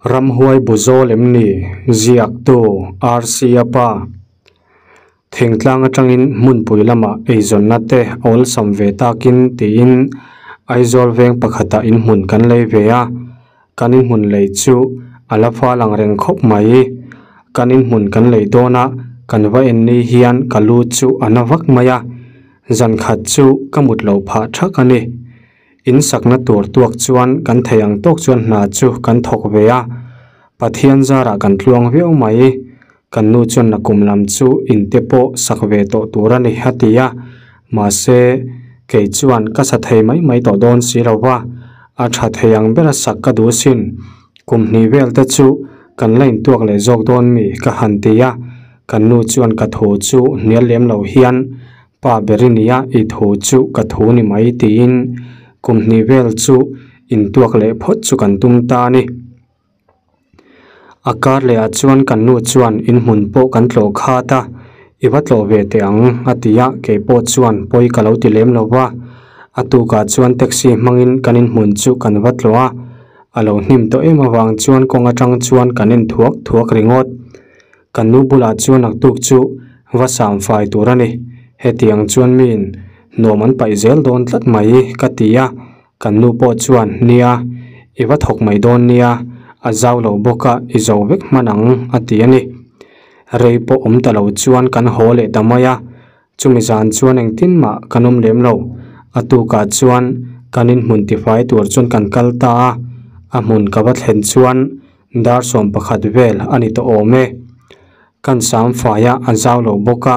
Ramhuai Buzawl em ni? Ziaktu, RC-a pa. Thingtlang atangin hmunpui lamah eizawnna te awlsam ve takin tiin Aizawl veng pakhatah inhmun kan lei ve a, kan inhmun lei chu a la fal ang reng khawp mai. Kan inhmun kan lei dawn a, kan va en ni hian ka lu chu a na vak mai a, zan khat chu ka mut loh phah thak a ni. In sakna tur tuak chuan kan thei ang tawk chuan hna chu kan thawk ve a, Pathian zarah kan tluang viau mai. Kan nu chuan nakum lam chu in te pawh sak ve tawh tur a ni a ti a, mahse kei chuan ka sa thei mai mai tawh dawn si lo va, a tha thei ang bera sak ka duh sin. Kum hnih vel te chu kan la intuak leh zawk dawn mi ka han ti a, kan nu chuan ka thu chu hnial lem lo hian pa ber i nia i thu chu ka thu ni mai tiin kum hnih vel chu intuak leh phawt chu kan tum ta a ni. A kar leh ah chuan kan nu chuan in hmun pawh kan tlawh khat a, i va tlawh ve teh ang a ti a, kei pawh chuan pawi ka lo ti lem lo va. A tukah chuan taxi hmangin kan in hmun chu kan va tlawh a, a lo hnim tawh em avang chuan kawng atang chuan kan en thuak thuak ringawt. Kan nu bulah chuan naktuk chu va sam fai tur a ni, hetiang chuan miin nuam an paih zel dawn tlat mai ka ti a, Kan nu pawh chuan, Nia, i va thawk mai dawn nia, a zau lo bawk a, i zo vek hman ang, a ti a ni. Rei pawh awm ta lo chuan kan haw leh ta mai a, chumi zan chuan engtin mah kan awm lem lo. A tukah chuan kan inhmun tifai tur chuan kan kal ta a, a hmun ka va thlen chuan dar 11 vel a ni tawh awm e. Kan sam fai a, a zau lo bawk a,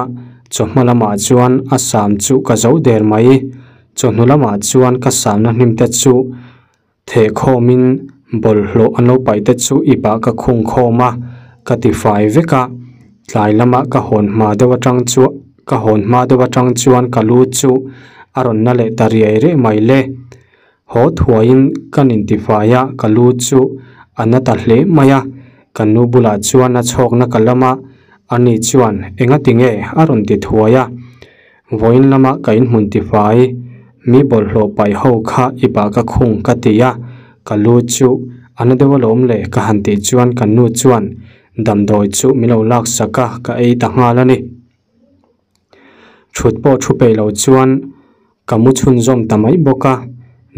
chawhma lamah chuan a sam chu ka zo der mai. Chawhnu lamah chuan ka samna hnim te chu theh khawmin bawlhhlawh an lo paih te chu ipah ka khung khawm a, ka ti fai vek a. Tlai lama ka hawn hma deuh atang chu ka hawn hma deuh atang chuan ka lu chu a rawn na leh ta riai riai mai le. Haw thuaiin kan intifai a, ka lu chu a na ta hle mai a. Kan nu bulah chuan a chhawkna ka lam a, ani chuan engati nge a rawn ti thuai a. Vawiin lama ka inhmun tifai, mi bawlhhlawh paih ho kha i pah ka khung ka ti a, ka lu chu a na deuh alawm le ka han tih chuan kan nu chuan damdawi chu min lo laksak a, ka ei ta nghal a ni. Thut pawh thu peih lo chuan ka mu chhunzawm ta mai bawk a,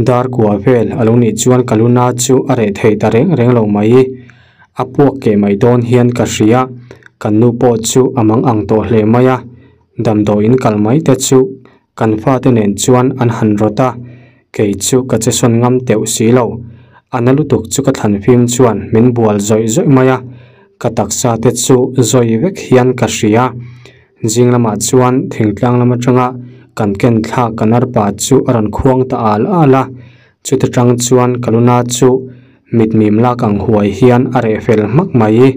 dar kua vel a lo nih chuan ka luna chu a reh thei ta reng reng lo mai. A puak keh mai dawn hian ka hria, kan nu pawh chu a mang ang tawh hle mai a, damdawiin kal mai te chu kan fate nen chuan an han rawt a, kei chu ka che sawn ngam teuh si lo. A na lutuk chu ka thlan fim chuan min bual zawih zawih mai a, ka taksa te chu zawi vek hian ka hria. Zing lamah chuan thingtlang lam atanga kan ken thlak kan arpa chu a rawn khuang ta al al a, chuti tang chuan ka luna chu mitmim lak ang huai hian a reh fel hmak mai.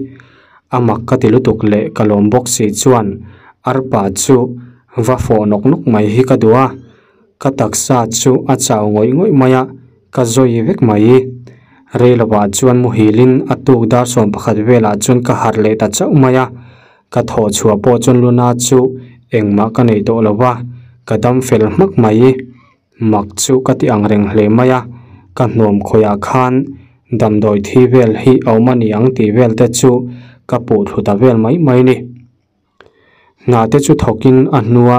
A mak ka ti lutuk leh ka lawm bawk si chuan arpa chu va fawh nawk nawk mai hi ka duh a, ka taksa chu a chau ngawih ngawih mai a, ka zawi vek mai. Rei lovah chuan muhilin a tuk dar 11 velah chuan ka harh leh ta chauh mai a, ka thawh chhuah pawh chuan luna chu engmah ka nei tawh lo va, ka dam fel hmak mai. Mak chu ka ti ang reng hle mai a, ka hnuam khawiah khan damdawi thi vel hi a awm a ni ang tih vel te chu ka puh thlu ta vel mai mai ni. Hna te chu thawkin a hnua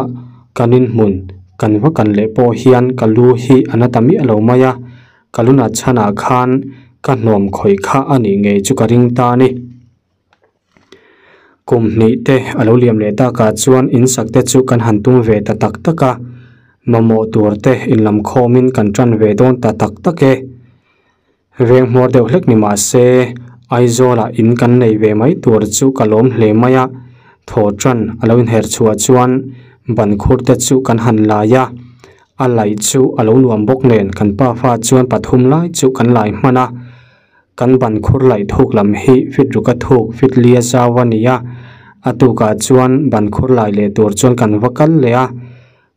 kan inhmun kan va kan leh pawh hian ka lu hi a na ta miah lo mai a, ka lu nat chhanah khan ka hnuam khawih kha a nih ngei chu ka ring ta a ni. Kum hnih te a lo liam leh takah chuan in sak te chu kan han tum ve ta tak tak a, mamawh tur te inlam khawmin kan tan ve dawn ta tak tak e. Veng hmuar deuh hlek ni mah se Aizawlah in kan nei ve mai tur chu ka lawm hle mai a, thaw tan a lo inher chhuah chuan ban khur te chu kan han lai a, a laih chu a lo nuam bawk nen kan pafa chuan pathum lai chu kan lai hman a. Kan ban khur laih thuk lam hi fit ruka thuk fit lia zau a ni a, a tukah chuan ban khur lai leh tur chuan kan va kal leh a,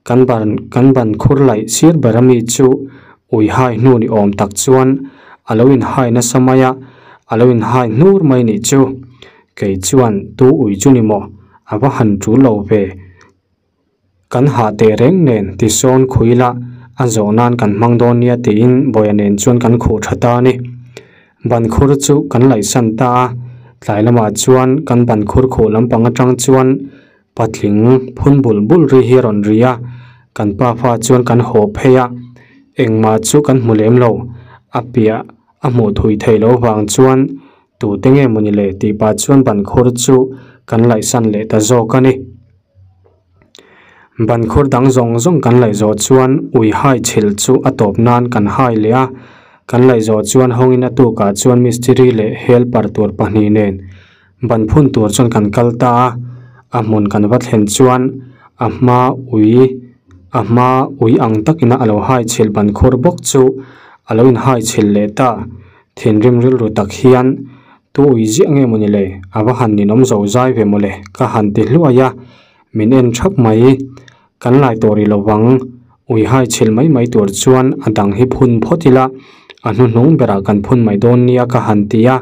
kan ban kan ban khur laih sir ber ami chu ui hai hnu ni awm tak chuan a lo inhai nasa mai a, a lo inhai hnur mai nih chu. Kei chuan tu ui chu ni maw? A va han tul lo ve. Kan hah teh reng nen tisawn khuila a zawh nan kan hmang dawn nia tiin Bawia nen chuan kan khuh tha ta a ni. Ban khur chu kan laihsan ta a, tlai lamah chuan kan ban khur khuh lampang atang chuan patling phun bul bul ri hi a rawn ri a, kan pa fa chuan kan haw phei a, engmah chu kan hmu lem lo, a piah a hmuh thui theih loh vang chuan tute nge mawni le tih pah chuan ban khur chu kan laihsan leh ta zawk a ni. Ban khur dang zawng zawng kan laih zawh chuan ui hai chhilh chu a tawp nan kan hai leh a, kan laih zawh chuan hawngin a tukah chuan mistiri leh helper tur pahnih nen ban phun tur chuan kan kal ta a, a hmun kan va thlen chuan a hma ui a hma ui ang takina a lo hai chhilh ban khur bawk chu a lo inhai chhilh leh ta, thinrim rilru tak hian Tu ui ziah nge mawni le? A va han ninawm zo zai ve mawle, ka han ti hluai a, min en thap mai. Kan lai tawh rih lovang, ui hai chhilh mai mai tur chuan a dang hi phun phawt ila, a hnuhnung berah kan phun mai dawn nia ka han ti a.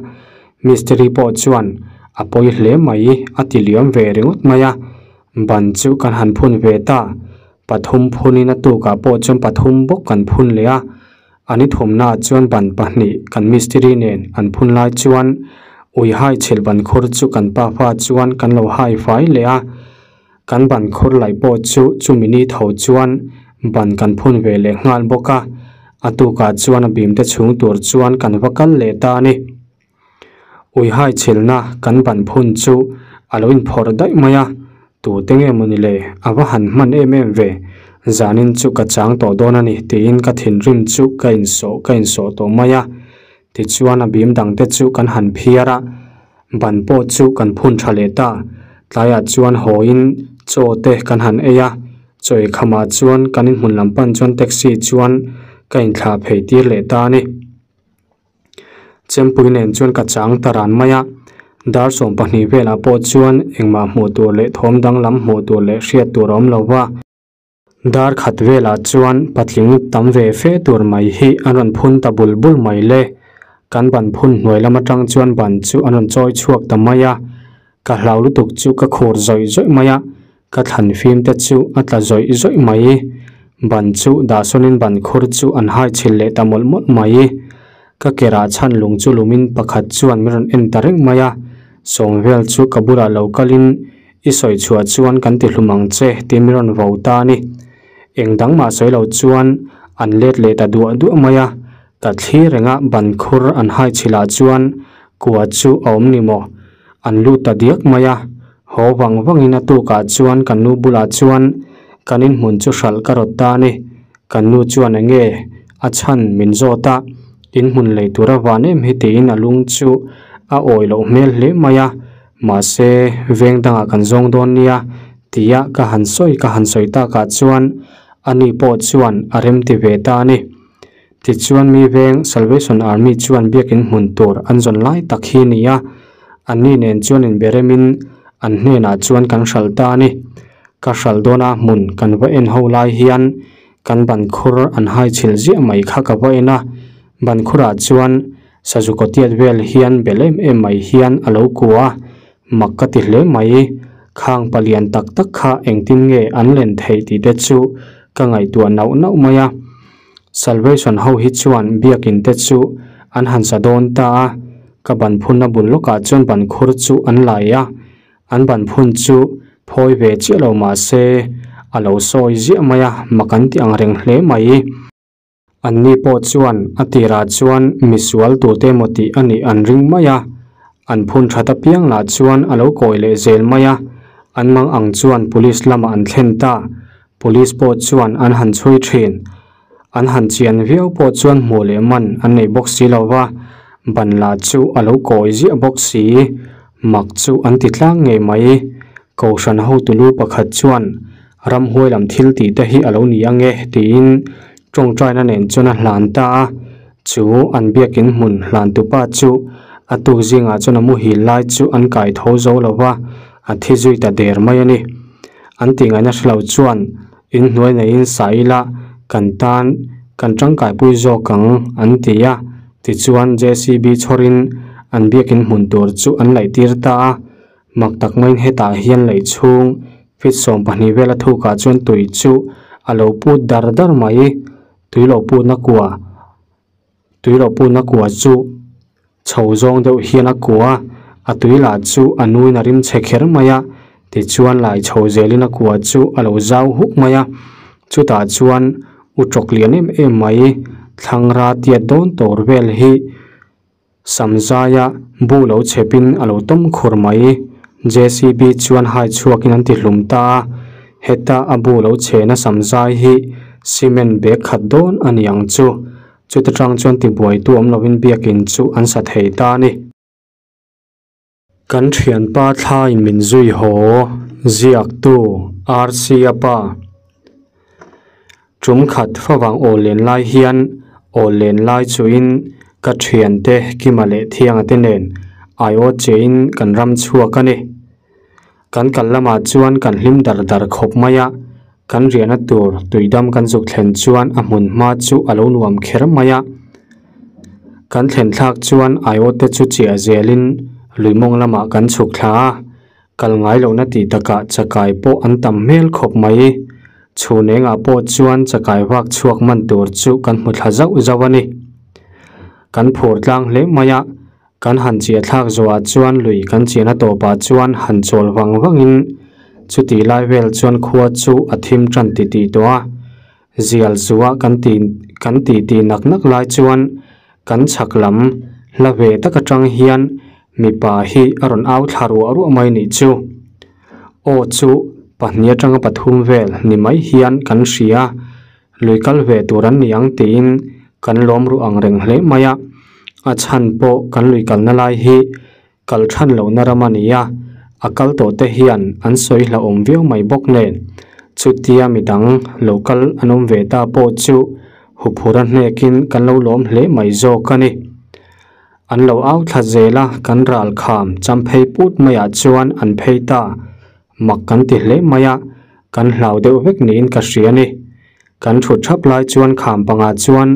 Mistiri pawh chuan a pawi hle mai a ti liam ve ringawt mai a, ban chu kan han phun ve ta. Pathum phunin a tukah pawh chuan pathum bawk kan phun leh a, An i thawmnaah chuan ban pahnih kan mistiri nen an phun lai chuan ui hai chhilh ban khur chu kan pa fa chuan kan lo hai fai leh a, kan ban khur laih pawh chu chumi ni tho chuan ban kan phun ve leh nghal bawk a, a tukah chuan a bim te chhung tur chuan kan va kal leh ta a ni. Ui hai chhilhna kan ban phun chu a lo inphawrh daih mai a, tute nge mawni le, a va han hman em em ve, zanin chu ka chang tawh dawn a ni tiin ka thinrim chu ka insawh ka insawh tawh mai a. Tichuan a bim dangte chu kan han phiar a, ban pawh chu kan phun tha leh ta, tlaiah chuan hawiin chaw te kan han ei a, chaw eikhamah chuan kan inhmun lam pan chuan taxi chuan ka inthlah phei tir leh ta a ni. Chempui nen chuan ka chang ta ran mai a, dar 12 velah pawh chuan engmah hmuh tur leh thawm danglam hmuh tur leh hriat tur a awm lo va. Dar khat velah chuan patling tam ve fe tur mai hi an rawn phun ta bul bul mai le. Kan ban phun hnuai lam atang chuan ban chu an rawn chawi chhuak ta mai a, ka hlau lutuk chu ka khur zawih zawih mai a, Ka thlan fim te chu a tla zawih zawih mai. Ban chu dahsawnin ban khur chu an hai chhilh leh ta mawlh mawlh mai. Ka kerah chhan lung chu lumin pakhat chuan min rawn en ta reng mai a. Sawm vel chu ka bulah lo kalin i sawi chhuah chuan kan ti hlum ang che tih min rawn vo ta a ni. Eng dang mah sawi lo chuan an let leh ta duah duah mai a. Ka thli renga ban khur an hai chhilh ah chuan kua chu a awm ni maw? An lut ta diak mai a. Haw vang vangin a tukah chuan kan nu bulah chuan kan inhmun chu hralh ka rawt ta a ni. Kan nu chuan eng nge a chhan min zawt a, inhmun lei tur a van em hi tiin a lung chu a awi loh hmel hle mai a, mahse veng dangah kan zawng dawn nia tia ka han sawi ka han sawi takah chuan ani pawh chuan a remti ve ta a ni. Tichuan mi veng Salvation Army chuan biakin hmun tur an zawn lai tak hi ni a, anni nen chuan inbe remin an hnenah chuan kan hralh ta a ni. Ka hralh dawna hmun kan va en ho lai hian kan ban khur an hai chhilh ziah mai kha ka va en a, ban khurah chuan sazu kawtiat vel hian bel em em mai hian a lo kua a, mak ka ti hle mai. Khang palian tak tak kha engtin nge an len theih tih te chu ka ngaihtuah nauh nauh mai a. Salvation ho hi chuan biakin te chu an han sa dawn ta a, ka ban phunna bul lawkah chuan ban khur chu an lai a, an ban phun chu phawi ve chiah lo mah se a lo sawi ziah mai a, mak an ti ang reng hle mai. Anni pawh chuan a tirah chuan misual tute emaw tih a nih an ring mai a, an phun that apiang lah chuan a lo kawi leh zel mai a, an mang ang chuan police lamah an thlen ta. Police pawh chuan an han chhui thin. An han chian viau pawh chuan hmuh leh man an nei bawk si lo va, ban lah chu a lo kawi ziah bawk si. Mak chu an ti tlang ngei mai. Kohhran hotu lu pakhat chuan ramhuai lam thil tih te hi a lo ni ang e tiin tawngtaina nen chuan a hlan ta a. Chu an biakin hmun hlantupa chu a tuk zingah chuan a muhil lai chu an kai tho zo lo va, a thi zui ta der mai a ni. An tih ngaihna hre lo chuan in hnuai neiin sa ila kan tan kan tangkaipui zawk ang an ti a, tichuan JCB chhawrin an biakin hmun tur chu an laih tir ta a, mak tak maiin hetah hian laih chhung feet 12 vela thukah chuan tui chu a lo put dar dar mai, tui lo putna kua tui lo putna kua chu. Chho zawng deuh hian a kua a, a tui lah chu a nuin a rim chhe kher mai a, tichuan lai chho zelin a kua chu a lo zau huk mai a, chutah chuan u tawk lian em em mai thlangra tiat dawn tur vel hi Samzaia bu lo chhepin a lo tawm khur mai. JCB chuan hai chhuakin an ti hlum ta a, heta a bu lo chhehna samzai hi cement bag khat dawn a ni ang chu. Chuta tang chuan tibuaitu awm lovin biakin chu an sa thei ta a ni. Kan thianpa thlaiin min zui haw, ziaktu RC-a pa. Tum khat favang aw len lai hian aw len lai chuin ka thiante Kima leh Thianga te nen aiawt chein kan ram chhuak a ni. Kan kal lamah chuan kan hlim dar dar khawp mai a, kan riahna tur tuidam kan zuk thlen chuan a hmun hma chu a lo nuam kher mai a. Kan thlen thlak chuan aiawt te chu chiah zelin lui mawng lamah kan chhuk thla a, kal ngai lohna tih takah chakai pawh an tam hmel khawp mai. Chhun engah pawh chuan chakai vak chhuak man tur chu kan hmu thla zauh zauh a ni. Kan phur tlang hle mai a. Kan han chiah thlak zawhah chuan lui kan chiahna tawpah chuan han chawl vang vangin chutih lai vel chuan khua chu a thim tan titih tawh a. Zial zuah kan ti kan ti tih nak nak lai chuan kan chhak lam hla ve tak atang hian mipa hi a rawn au thla ruah ruah mai nih chu. Aw chu pahnih atanga pathum vel ni mai hian kan hria. Lui kal ve tur an ni ang tiin kan lawm ruh ang reng hle mai a, a chhan pawh kan lui kalna lai hi kal than lohna ram a ni a, a kal tawh te hian an sawi hlauhawm viau mai bawk nen chutia midang lo kal an awm ve ta pawh chu huphura hnekin kan lo lawm hle mai zawk a ni. An lo au thla zel a, kan ral kham champhei put maiah chuan an phei ta. Mak kan ti hle mai a, kan hlau deuh vek niin ka hria a ni. Kan thut thap lai chuan kham pangah chuan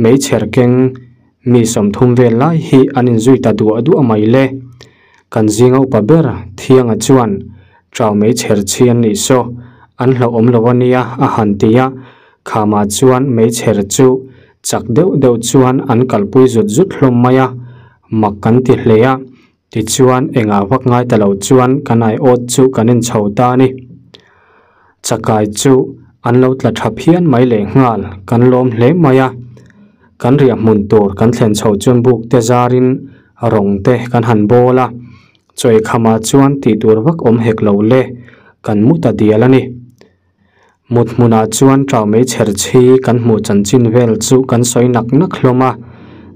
meichher keng mi 30 vel lai hi an inzui ta duah duah mai le. Kan zinga upa ber Thianga chuan Chau meichher chhi an nih saw, an hlauhawm lo a nia a han ti a, khamah chuan meichher chu chak deuh deuh chuan an kalpui zut zut hlawm mai a, mak kan ti hle a. Tichuan engah vak ngai ta lo chuan kan aiawt chu kan en chho ta a ni. Chakai chu an lo tla tha phian mai leh nghal, kan lawm hle mai a. Kan riah hmun tur kan thlen chho chuan buk te zarin rawng te kan han bawl a, chawi khamah chuan tih tur vak awm hek lo le, kan mu ta dial a ni. Mut hmunah chuan ṭau mei chher chhi kan hmuh chanchin vel chu kan sawi nak nak hlawm a,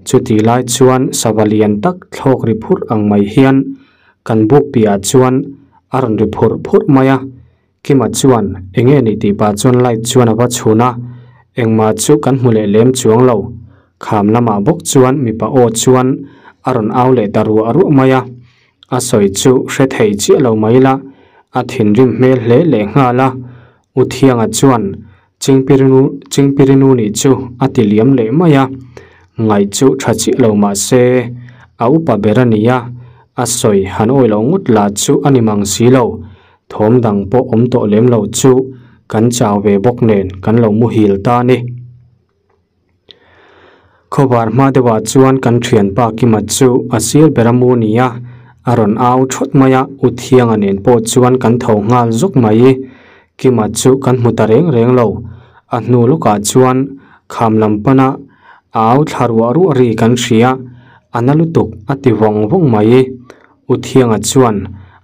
chutih lai chuan sava lian tak thlawk ri phurh ang mai hian kan buk piahah chuan a rawn ri phurh phurh mai a. Kima chuan eng nge nih tih pah chuan light chuan a va chhun a, engmah chu kan hmu leh lem chuang lo. Kham lamah bawk chuan mipa aw chuan a rawn au leh ta ruah ruah mai a. A sawi chu hre thei chiah lo mai la, a thinrim hmel hle leh nghal a. U Thianga chuan Chingpirinu Chingpirinu nih chu a ti liam leh mai a, ngaih chu tha chiah lo mah se a upa ber a ni a, a sawi han awi lo ngawt lah chu a ni mang si lo, thawm dang pawh awm tawh lem lo chu kan chau ve bawk nen kan lo muhil ta a ni. Khawvar hma deuhah chuan kan thianpa Kima chu a sir ber a mu ni a, a rawn au thawt mai a, U Thianga nen pawh chuan kan tho nghal zawk mai. Kima chu kan hmu ta reng reng lo, a hnu lawkah chuan kham lam pana a au thla ruah ruah ri kan hria, a na lutuk a ti vawng vawng mai. U Thianga chuan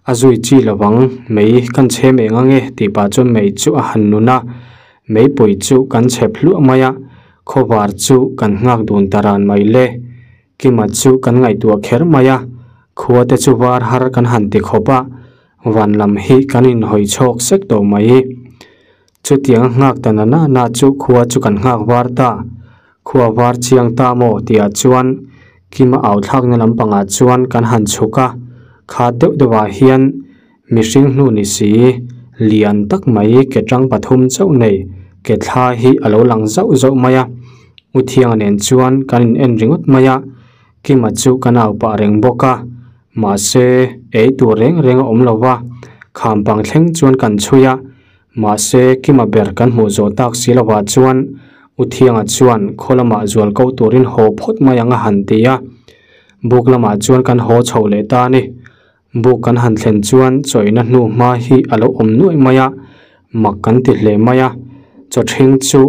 a zui chi lovang, mei kan chhem eng ange tih pah chuan mei chu a han nun a, Meipui chu kan chhep hluah mai a, khawvar chu kan nghak dun ta ran mai le. Kima chu kan ngaihtuah kher mai a, khua te chu var har kan han ti khawp a, van lam hi kan inhawi chhawk sek tawh mai. Chutiang a nghak ta na na na chu khua chu kan nghak var ta, khua var chiang ta maw tihah chuan Kima au thlakna lampangah chuan kan han chhuk a, khat deuh deuhah hian Mihring hnu ni si, lian tak mai ke tang pathum chauh nei ke thla hi a lo lang zauh zauh mai a. U Thianga nen chuan kan in en ringawt mai a, Kima chu kan au pah reng bawk a, mahse ei tur reng reng a awm lo va, kham pang thleng chuan kan chhui a, mahse Kima ber kan hmuh zawh tak si lovah chuan U Thianga chuan khaw lamah zual ko turin haw phawt mai ang a han ti a. Buk lamah chuan kan haw chho leh ta a ni. Buk kan han thlen chuan chawihna hnu hma hi a lo awm nuaih mai a, mak kan ti hle mai a. Chaw ṭhing chu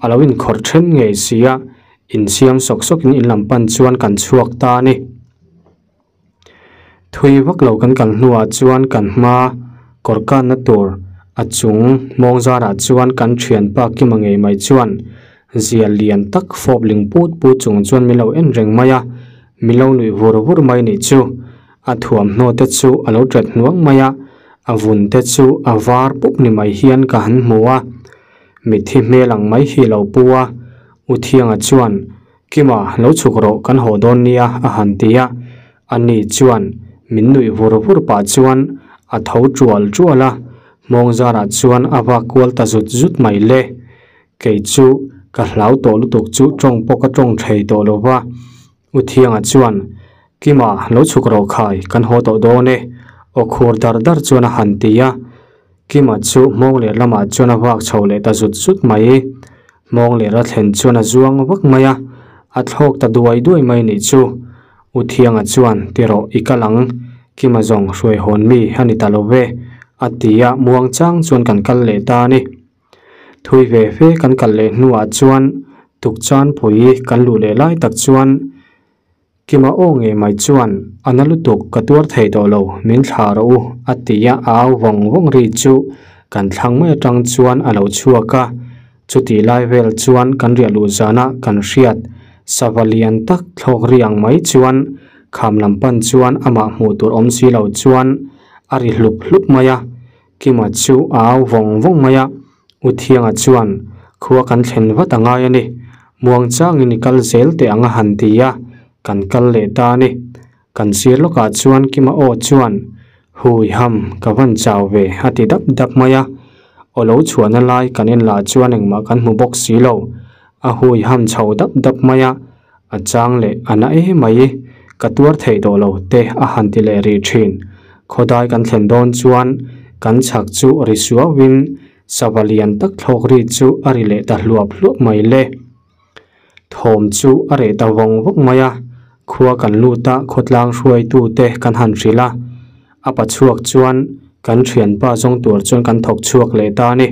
a lo inkhawrh ṭhen ngei si a, insiam sawk sawkin in lam pan chuan kan chhuak ta a ni. Thui vak lo kan kal hnuah chuan kan hma kawr kanna tur a chung hmawng zarah chuan kan thianpa Kima ngei mai chuan zia lian tak fawp ling put put chung chuan min lo en reng mai a, min lo nuih vur vur mai nih chu. A thuamhnaw te chu a lo ṭet hnuang mai a, a vun te chu a var pup ni mai hian ka han hmu a, mitthi hmel ang mai hi a lo pu a, U Thianga chuan Kima, lo chhuk rawh, kan haw dawn nia, a han ti a. Ani chuan min nuih vur vur pah chuan a tho ṭual ṭual a, hmawng zarah chuan a vak kual ta zut zut mai le. Kei chu ka hlau tawh lutuk chu ṭawng pawh ka ṭawng thei tawh lo va. U Thianga chuan, Kima, lo chhuk rawh khai, kan haw tawh dawn e, aw khur dar dar chuan a han ti a. Kima chu hmawng leh lamah chuan a vak chho leh ta zut zut mai. Hmawng leh ra thlen chuan a zuang vak mai a, a thlawk ta duai duai mai nih chu. U Thianga chuan, Ti rawh, i kal ang, Kima zawng hruai hawn mi a ni ta lo ve, a ti a, muang chang chuan kan kal leh ta a ni. Thui ve fe kan kal leh hnuah chuan tukchanpui kan luh leh lai tak chuan Kima aw ngei mai chuan, A na lutuk, ka tuar thei tawh lo, min thlah rawh u, a ti a, a au vawng vawng ri chu kan thlang mai atang chuan a lo chhuak a. Chutih lai vel chuan kan riah luh zana kan hriat sava lian tak thlawk ri ang mai chuan kham lam pan chuan amah hmuh tur awm si lo chuan a ri hlup hlup mai a. Kima chu a au vawng vawng mai a, U Thianga chuan, Khua kan thlen vat a ngai a ni, muang changin i kal zel teh ang a han ti a, kan kal leh ta a ni. Kan sir lawkah chuan Kima aw chuan, Hui ham, ka van chau ve, a ti dap dap mai a. Aw lo chhuahna lai kan en lah chuan engmah kan hmu bawk si lo. A hui ham chho dap dap mai a, a chang leh a na em mai, ka tuar thei tawh lo te a han ti leh rih thin. Khawdai kan thlen dawn chuan kan chhak chu ri suauin sava lian tak thlawk ri chu a ri leh ta hluap hluap mai le. Thawm chu a reh ta vawng vawng mai a, khua kan lut a khawtlang hruaitu te kan han hrilh a, a pa chhuak chuan kan thianpa zawng tur chuan kan thawk chhuak leh ta a ni.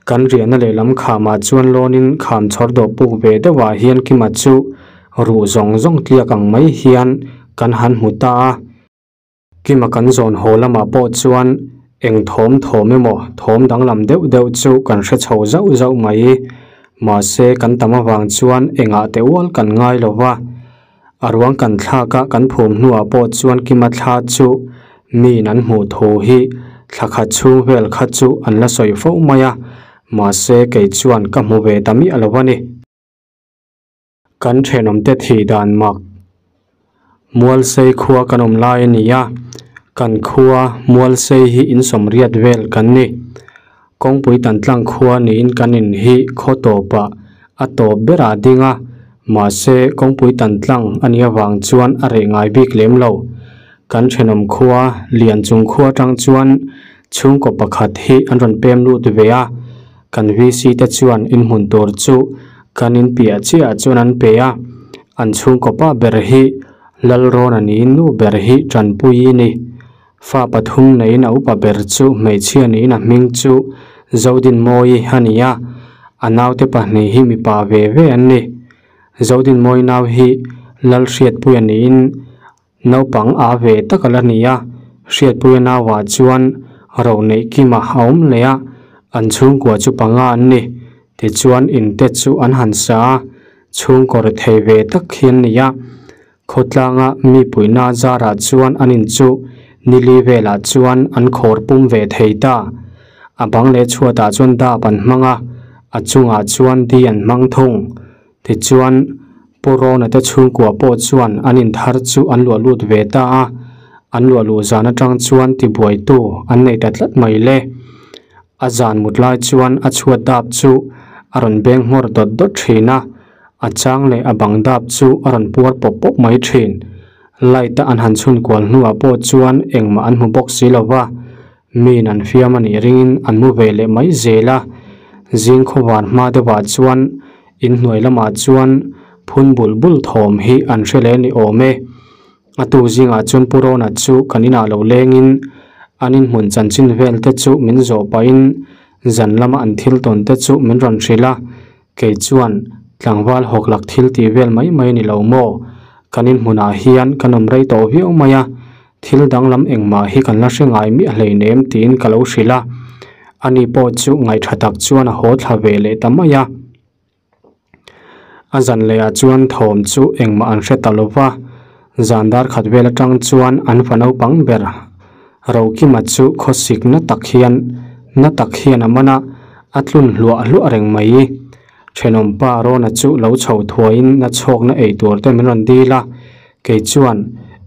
Kan riahna lehlam khamah chuan lawnin kham chhawr dawh puk ve deuhah hian Kima chu ruh zawng zawng tliak ang mai hian kan han hmu ta a. Kima kan zawn haw lamah pawh chuan eng thawm thawm emaw thawm danglam deuh deuh chu kan hre chho zauh zauh mai. Mahse kan tam avang chuan engah teh ual kan ngai lo va. A ruang kan thlak a kan phum hnuah pawh chuan Kima thla chu miin an hmuh thu hi thla khat chhung vel kha chu an la sawi fo mai a, mahse kei chuan ka hmu ve ta miah lo a ni. Kan thenawmte thih dan mak Mualsei khua kan awm lai a ni a, kan khua Mualsei hi insawmriat vel kan ni. Kawngpui tan tlang khua niin kan in hi khaw tawpah a tawp berah a ding a, mahse kawngpui tan tlang a nih avang chuan a reh ngai bik lem lo. Kan thenawm khua lian chung khua atang chuan chhungkaw pakhat hi an rawn pem lut ve a, kan VC te chuan inhmun tur chu kan in piah chiahah chuan an pe a, an chhungkaw pa ber hi Lalrawna niin nu ber hi Tanpuii ni. Fa pathum neiin a upa ber chu hmeichhia niin a hming chu Zodinmawii a ni a, a naute pahnih hi mipa ve ve an ni. Zodinmawii nau hi Lalhriatpuia niin naupang a ve tak a la ni a, Hriatpuia nauah chuan Roneihkima a awm leh a, an chhungkua chu panga an ni. Tichuan inte chu an han sa a, chhungkaw rethei ve tak hi an ni a. Khawtlanga mi puihna zarah chuan an in chu nili velah chuan an khawr pum ve thei ta. A bang leh chhuatah chuan dap an hmang a, a chungah chuan di an hmang thung. Tichuan, Pu Rawna te chhungkua pawh chuan an in thar chu an luah lut ve ta a, an luah luh zan atang chuan tibuaitu an nei ta tlat mai le. A zan mut lai chuan a chhuat dap chu a rawn beng nghawr dawt dawt thin a, A chang leh a bang dap chu a rawn puar pawp pawp mai thin. Light a an han chhun kual hnuah pawh chuan engmah an hmu bawk si lo va, miin an fiam a nih ringin an mu ve leh mai zel a. Zing khawvar hma deuhah chuan inhnuai lamah chuan phun bul bul thawm hi an hre leh ni awm e. A tu zingah chuan Pu Rona chu kan inah lo lengin an inhmun chanchin vel te chu min zawh pahin zan lama an thil tawn te chu min rawn hrilh a, kei chuan tlangval hawklak thil tih vel mai mai a ni lo maw? Kan inhmunah hian kan awm rei tawh viau mai a, thil danglam engmah hi kan la hre ngai miah hleinem tiin ka lo hrilh a, ani pawh chu ngaihṭha tak chuan a haw thla ve leh ta mai a. A zan lehah chuan thawm chu engmah an hre ta lo va, zan dar khat vel atang chuan an fa naupang ber Rokima chu khawsik na tak hian na tak hian a man a, a tlun hluah hluah reng mai. Thenawmpa Rona chu lo chho thuaiin na chhawkna ei tur te min rawn dil a, kei chuan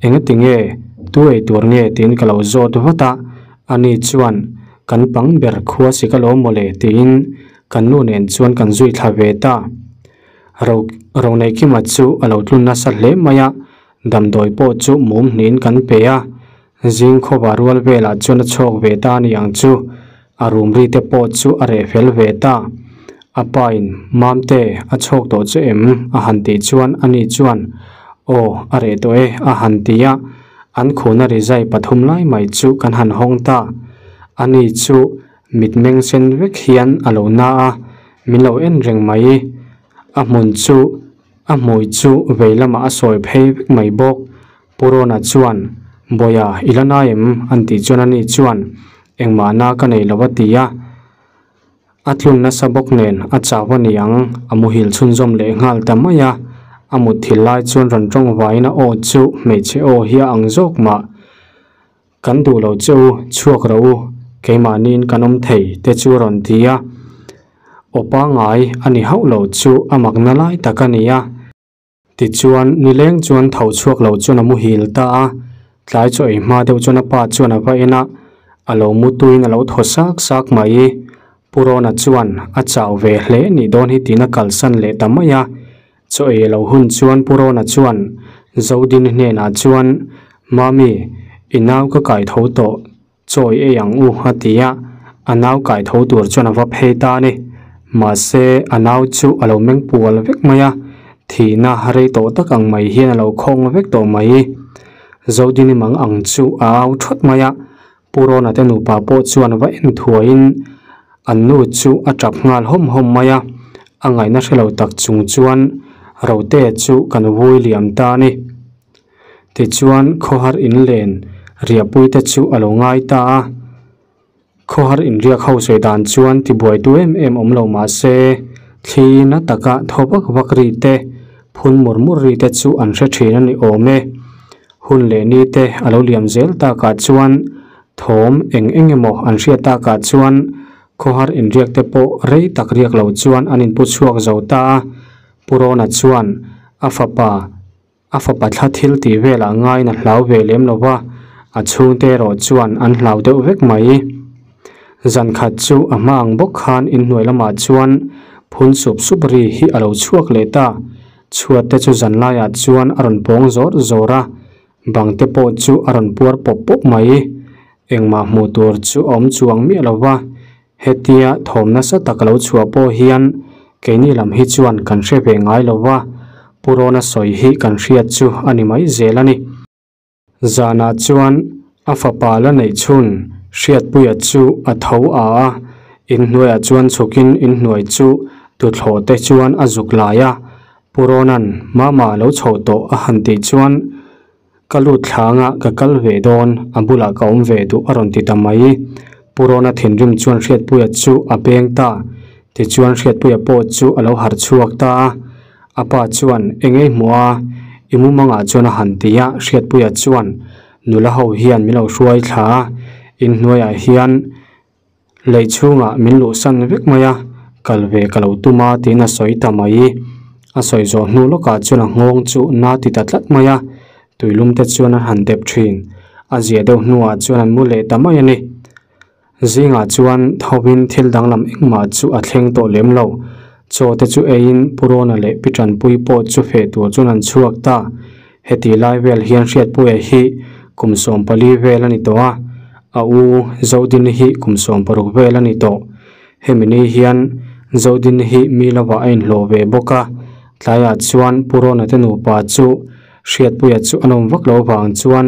engati nge tu ei tur nge tiin ka lo zawt vat a, ani chuan kan pang ber khua si ka lo mawle tiin Kan nu nen chuan kan zui thla ve ta. Ro Roneihkima chu a lo tlun nasa hle mai a, damdawi pawh chu mum hnihin kan pe a. Zing khawva rual velah chuan a chhawk ve ta a ni ang chu, a rum ri te pawh chu a reh fel ve ta. A pa in, Mamte, a chhawk tawh che em? a han tih chuan ani chuan, Aw, a reh tawh e, a han ti a. An khuna rizai pathum lai mai chu kan han hawng ta. Ani chu Mitmeng sen vek hian a lo na a, min lo en reng mai. A hmun chu, a hmui chu vei lamah a sawi phei vek mai bawk. Pu Rona chuan, Bawia, i la na em? an tih chuan ani chuan, Engmah na ka nei lo a ti a. A tlun nasa bawk nen a chau a ni ang, a muhil chhunzawm leh nghal ta mai a. A mutthil lai chuan rawn tawng vaiin a aw chu hmeichhe aw hi a ang zawk mah. Kan duh lo che u, chhuak rawh u, keimahniin kan awm thei te chu a rawn ti a. Aw pangngai a ni hauh lo chu a makna lai tak a ni a. Tichuan, nileng chuan tho chhuak lo chuan a muhil ta a, tlai chaw ei hma deuh chuan a pa chuan a va en a, a lo mu tuiin a lo thaw sak sak mai. Pu Rona chuan a chau ve hle nih dawn hi tiin a kalsan leh ta mai a. Chaw ei lo hun chuan Pu Rona chuan Zodini hnenah chuan, Mami, i nau ka kai tho tawh, chaw i ei ang u a ti a, a nau kai tho tur chuan a va phei ta a ni. Mahse, a nau chu a lo meng pual vek mai a, thihna rei tawh tak ang mai hian a lo khawng vek tawh mai. Zodini mang ang chu a au thawt mai a, Pu Rona te nupa pawh chuan va en thuaiin an nu chu a tap nghal hawm hawm mai a, a ngaihna hre lo tak chung chuan Rote chu kan vui liam ta a ni. Tichuan khawhar inlen riahpui te chu a lo ngai ta a, khawhar inriak ho sawi dan chuan tibuaitu em em awm lo mah se thli na taka thaw vak vak ri te, phun mur mur ri te chu an hre thin a ni awm e. Hun leh ni te a lo liam zel takah chuan thawm eng eng emaw an hriat takah chuan khawhar inriak te pawh rei tak riak lo chuan an inpu chhuak zo ta a. Pu Rona chuan a fapa a fapa thla thil tih velah ngaiin a hlau ve lem lo va, a chhungte erawh chuan an hlau deuh vek mai. Zan khat chu a hma ang bawk khan inhnuai lamah chuan phun sup sup ri hi a lo chhuak leh ta. Chhuat te chu zan laiah chuan a rawn pawng zawr zawr a, bang te pawh chu a rawn puar pawp pawp mai. Engmah hmuh tur chu a awm chuang miah lo va, hetia thawm nasa tak a lo chhuah pawh hian keini lam hi chuan kan hre ve ngai lo va, Pu Rawna sawi hi kan hriat chu a ni mai zel a ni. Zanah chuan a fapa la neih chhun Hriatpuia chu a tho a a, inhnuaiah chuan chhukin inhnuai chu tuthlawh te chuan a zuk lai a, Pu Rawna'n Mama lo chho tawh a han tih chuan ka lut thlangah ka kal ve dawn, a bulah ka awm ve duh a rawn ti ta mai. Pu Rawna thinrim chuan Hriatpuia chu a beng ta, tichuan Hriatpuia pawh chu a lo harh chhuak ta a. A pa chuan, Eng ei hmuh a? I mumangah chuan a han ti a, Hriatpuia chuan, Nula ho hian min lo hruai thla a, inhnuaiah hian lei chhungah min luhsan vek mai a, kal ve ka lo tum a tiin a sawi ta mai. A sawi zawh hnu lawkah chuan a nghawng chu na ti ta tlat mai a, tuilum te chuan an han dep thin. A zia deuh hnuah chuan an mu leh ta mai a ni. Zingah chuan thovin thil danglam engmah chu a thleng tawh lem lo. Chaw te chu eiin Pu Rona leh Pi Tanpui pawh chu feh tur chuan an chhuak ta. Heti lai vel hian Hriatpuia hi kum 14 vel a ni tawh a, a u Zodini hi kum 16 vel a ni tawh. Hemi ni hian Zodini hi mi lovah a inhlawh ve bawk a. Tlaiah chuan Pu Rawna te nupa chu Hriatpuia chu an awm vak lo vang chuan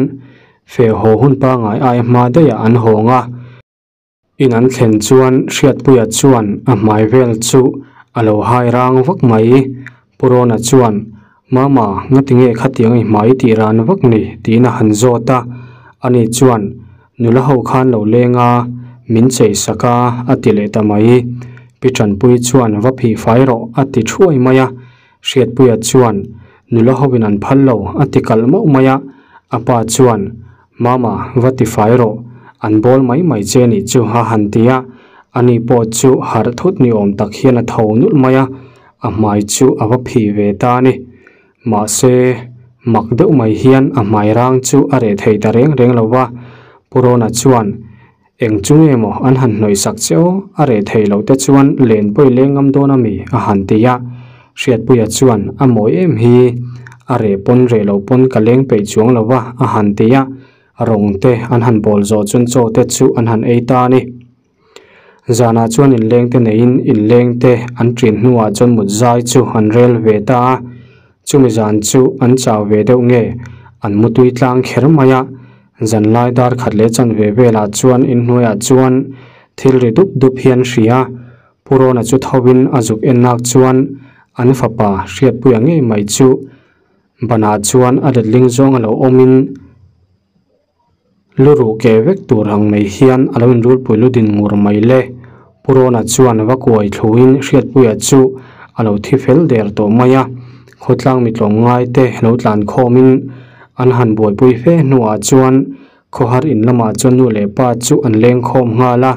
feh haw hun pangai aia hma daihah an hawng a. In an thlen chuan Hriatpuia chuan a hmai vel chu a lo hai rang vak mai. Pu Rawna chuan, Mama, ngatinge khatiang i hmai tih ran vak ni? tiin a han zawt a. Ani chuan, Nula ho khan lo leng a, min chei sak a, a ti leh ta mai. Pi Tanpuii chuan, Va phih fai rawh, a ti thuai mai a. Hriatpuia chuan, Nula hovin an phal lo, a ti kalh mauh mai a. A pa chuan, Mama, va ti fai rawh, an bawl mai mai che nih chu, a han ti a. Ani pawh chu harh thut ni awm tak hian a tho nulh mai a, a hmai chu a va phih ve ta a ni. Mahse, mak deuh mai hian a hmai rang chu a reh thei ta reng reng lo va. Pu Rawna chuan, Eng chu nge maw an han hnawih sak che aw, a reh thei loh te chuan len pawi leng ngam dawn a mi? a han ti a. Hriatpuia chuan, A mawi em hi, a reh pawn reh loh pawn ka leng peih chuang lo va, a han ti a. Rawng te an han bawl zawh chuan chaw te chu an han ei ta a ni. Zanah chuan inleng te neiin inleng te an ṭin hnuah chuan mut zai chu an rel ve ta a. Chumi zan chu an chau ve deuh nge an mutui tlang kher mai a. Zanlai dar khat leh chanve velah chuan inhnuaiah chuan thil ri dup dup hian hria. Pu Rawna chu thovin a zuk ennak chuan an fapa Hriatpuia ngei mai chu banah chuan a letling zawng a lo awmin Lu ruh keh vek tur ang mai hian a lo inrulpui lu din ngur mai le. Pu Rawna chuan va kuai thluin Hriatpuia chu a lo thi fel der tawh mai a. Khawtlang mi tlawmngai te lo tlan khawmin an han buaipui fe hnuah chuan khawhar in lamah chuan nu leh pa chu an leng khawm nghal a.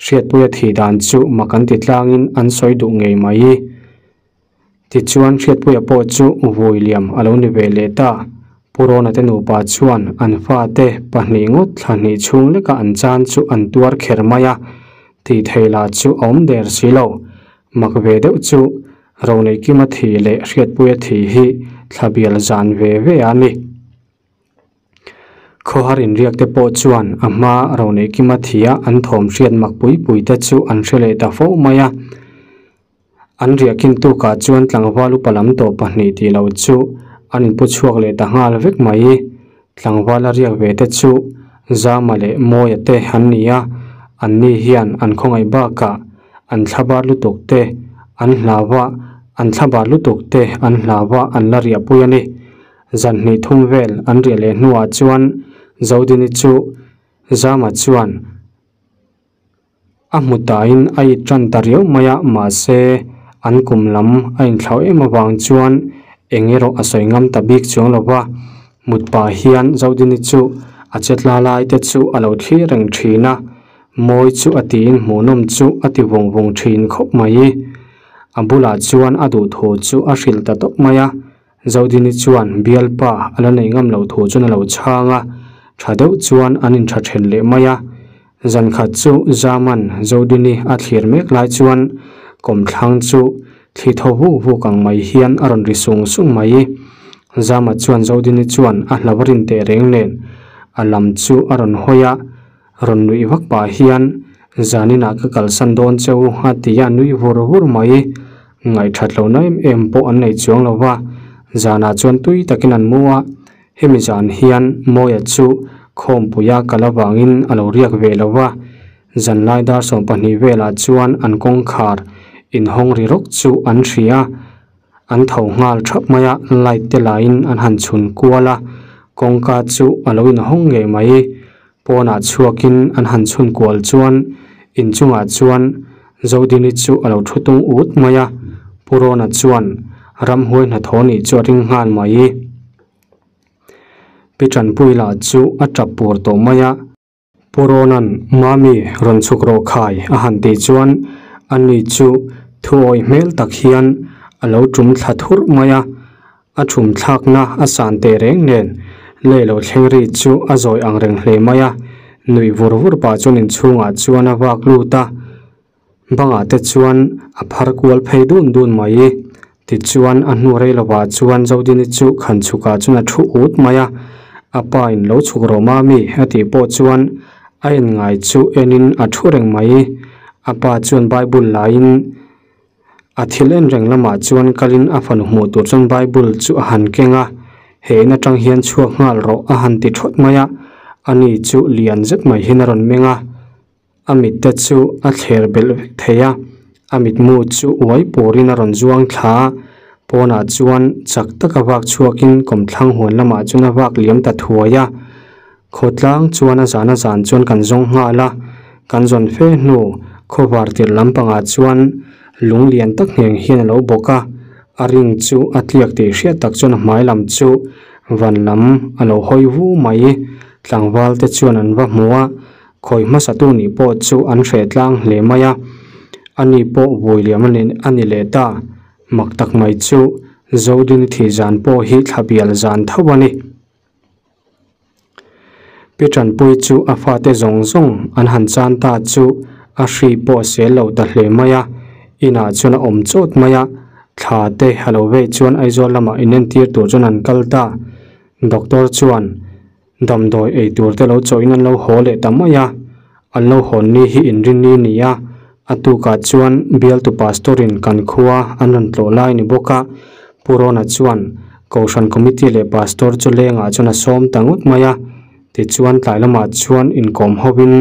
Hriatpuia thih dan chu mak an ti tlangin an sawi duh ngei mai. Tichuan Hriatpuia pawh chu vawi liam a lo ni ve leh ta. Pu Rawna te nupa chuan an fate pahnih ngawt thla hnih chhung leka an chan chu an tuar kher mai a, tih thei lah chu a awm der si lo. Mak ve deuh chu Roneihkima thih leh Hriatpuia thih hi thla bial zan ve ve a ni. Khawhar inriak te pawh chuan a hma Roneihkima thih a an thawm hriat mak pui pui te chu an hre leh ta fo mai a. An riahkin tukah chuan tlangval upa lam tawh pahnih tih loh chu an inpu chhuak leh ta nghal vek mai. Tlangval a riak ve te chu Zama leh Mawia te an ni a, anni hian an khawngaih bakah an thlabar lutuk te an hlau a, an thlabar lutuk te an hlau a an la riahpui a ni. Zan hnih thum vel an riah leh hnuah chuan Zodini chu Zama chuan, A hmu tain a it tan ta riau mai a, mahse an kum lam a inthlauh em avang chuan eng erawh a sawi ngam ta bik chuang lo va. Mut pah hian Zodini chu a che tla lai te chu a lo thlir reng thin a, mawi chu a tiin hmuhnawm chu a ti vung vung thin khawp mai. A bulah chuan a duhthu chu a hrilh ta tawp mai a, Zodini chuan bialpa a la nei ngam loh thu chuan a lo chhang a, tha deuh chuan an intha then leh mai a. Zan khat chu Zaman Zodini a thlir mek lai chuan kawmthlang chu thli thaw vuk vuk ang mai hian a rawn ri sung sung mai. Zama chuan Zodini chuan a hlau rin teh reng nen a lam chu a rawn hawi a, rawn nuih vak pah hian zaninah ka kalsan dawn che u a ti a nui vur vur mai. Ngaihthat lohna em em pawh an nei chuang lo va, zanah chuan tui takin an mu a, hemi zan hian Mawia chu khawmpuia kal avangin a lo riak ve lo va, zanlai dar 12 velah chuan an kawngkhar inhawng ri rawk chu an hria a, an tho nghal thap mai a, light te lahin an han chhun kual a, kawngka chu a lo inhawng ngei mai. Pawnah chhuakin an han chhun kual chuan inchungah chuan Zodini chu a lo thu tung ut mai a, Pu Rawna chuan ramhuai hnathawh nih chu a ring nghal mai. Pi Tanpui lah chu a tap pur tawh mai a. Pu Rawna'n Mami rawn chhuk rawh khai a han tih chuan ani chu thuawih hmel tak hian a lo tum thla thurh mai a. A thum thlakna a san teh reng nen lei lo thleng ri chu a zawi ang reng hle mai a, nuih vur vur pah chuan inchhungah chuan a vak lut a, bangah te chuan a phar kual phei dun dun mai. Tichuan a hnu rei lovah chuan Zodini chu khan chhukah chuan a thu ut mai a, a pa in lo chhuk rawh mami a tih pawh chuan a en ngai chu enin a thu reng mai. A pa chuan Bible laiin. A thil en reng lamah chuan kalin a fanu hmuh tur chuan Bible chu a han keng a, He in atang hian chhuak nghal rawh a han ti thawt mai a, ani chu lian zet mai hian a rawn meng a, a mit te chu a thler belh vek thei a, a mitmu chu uai purin a rawn zuang thla a, pawnah chuan chak taka vak chhuakin kawmthlang huan lamah chuan a vak liam ta thuai a, khawtlang chuan a zan a zan chuan kan zawng nghal a, kan zawn fe hnu khawvar tirh lampangah chuan lung lian tak ngheng hian a lo bawk a, a ring chu a tliak tih hriat tak chuan a hmai lam chu van lam a lo hawi vu mai, tlangval te chuan an va hmu a. Khawi hmasatu nih pawh chu an hreh tlang hle mai a, ani pawh vui liam a ni leh ta. Mak tak mai chu Zodini thih zan pawh hi thla bial zan tho a ni. Pi Tanpui chu a fate zawng zawng an han chan ta chu a hri pawh a sel lo ta hle mai a, inah chuan a awm chawt mai a, thla te a lo vei chuan Aizawl lamah inentir tur chuan an kal ta. Doctor chuan. Damdawi ei tur te lo chawhin an lo haw leh ta mai a, an lo hawn ni hi inrinni ni a, a tukah chuan bialtu pastor in kan khua an rawn tlawh lai ni bawk a, Pu Rona chuan Kohhran committee leh pastor chu lengah chuan a sawm ta ngawt mai a, tichuan tlai lamah chuan inkawm hovin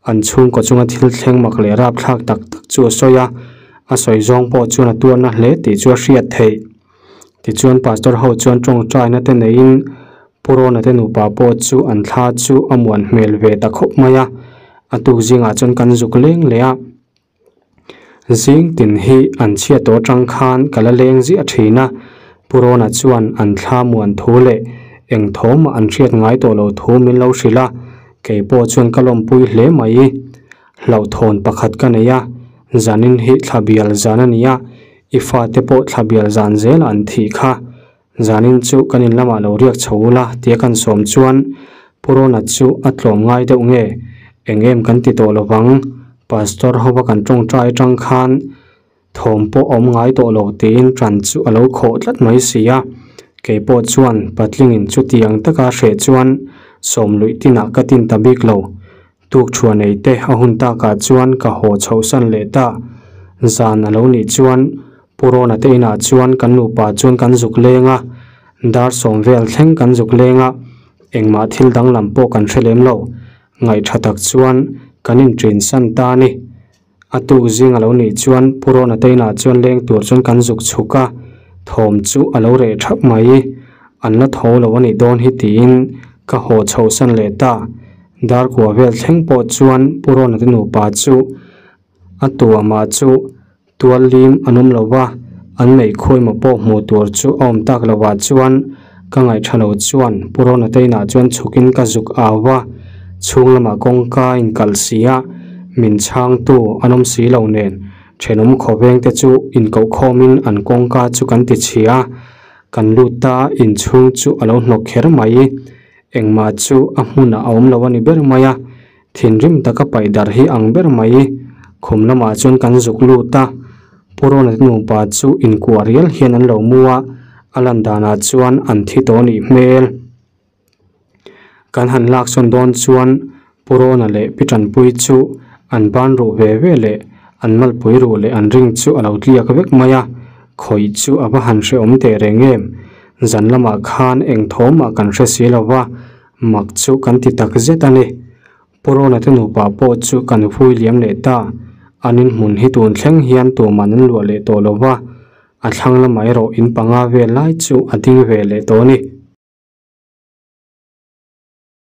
an chhungkaw chunga thil thleng mak leh rapthlak tak tak chu a sawi a, a sawi zawng pawh chuan a tuarna hle tih chu a hriat theih. Tichuan pastor ho chuan tawngtaina te neiin Pu Rona te nupa pawh chu an thla chu a muan hmel ve ta khawp mai a, a tuk zingah chuan kan zuk leng leh a. Zing tin hi an chhiat tawh atang khan ka la leng ziah thin a, Pu Rona chuan an thla muan thu leh eng thawmah an hriat ngai tawh lo thu min lo hrilh a, kei pawh chuan ka lawmpui hle mai. Hlauhthawn pakhat ka nei a, zanin hi thla bial zan a ni a, I fate pawh thla bial zan zel an thih kha. Zanin chu kan in lamah lo riak chho ula tia kan sawm chuan Pu Rona chu a tlawm ngai deuh nge? Eng em kan ti tawh lovang, Pastor hova kan tawngtai atang khan thawm pawh a awm ngai tawh lo tiin ṭan chu a lo khawh tlat mai si a. Kei pawh chuan patlingin chutiang taka hreh chuan sawm luih tinah ka tin ta bik lo. Tukṭhuan ei te a hun takah chuan ka haw chhohsan leh ta. Zan a lo nih chuan Pu Rona te inah chuan kan nupa chuan kan zuk leng a, dar sawm vel thleng kan zuk leng a, engmah thil danglam pawh kan hre lem lo. Ngaihṭha tak chuan kan inṭinsan ta a ni. A tuk zing a lo nih chuan Pu Rona te inah chuan leng tur chuan kan zuk chhuk a, thawm chu a lo reh thap mai. An la tho lo a nih dawn hi tiin ka haw chhohsan leh ta. Dar kua vel thleng pawh chuan Pu Rona te nupa chu a tuamah chu tual lim an awm lo va, an neih khuaima pawh hmuh tur chu a awm tak lovah chuan ka ngaihṭha lo chuan Pu Rona te inah chuan chhukin ka zuk au va, chhung lamah kawngka a inkalh si a, min chhangtu an awm si lo nen ṭhenawm khawveng te chu inkoh khawmin an kawngka chu kan ti chhia a, kan lut ta inchhung chu a lo hnawk kher mai. Engmah chu a hmunah a awm lo a ni ber mai a, thinrim taka paih darh hi ang ber mai. Khum lamah chuan kan zuk lut a, Pu Ronald nupa chu inkuah rial hian an lo mu a, a lan danah chuan an thi tawh nih hmel. Kan han lak sawn dawn chuan Pu Rona leh Pi Tanpui chu an ban ruh ve ve leh an malpui ruh leh an ring chu a lo tliak vek mai a, khawih chu a va han hrehawm teh reng em? Zan lamah khan eng thawmah kan hre si lo va, mak chu kan ti tak zet a ni. Pu Rona te nupa pawh chu kan vui liam leh ta, an inhmun hi tun thleng hian tuman an luah leh tawh lo va, a thlang lamah erawh in panga vel lai chu a ding ve leh tawh a ni.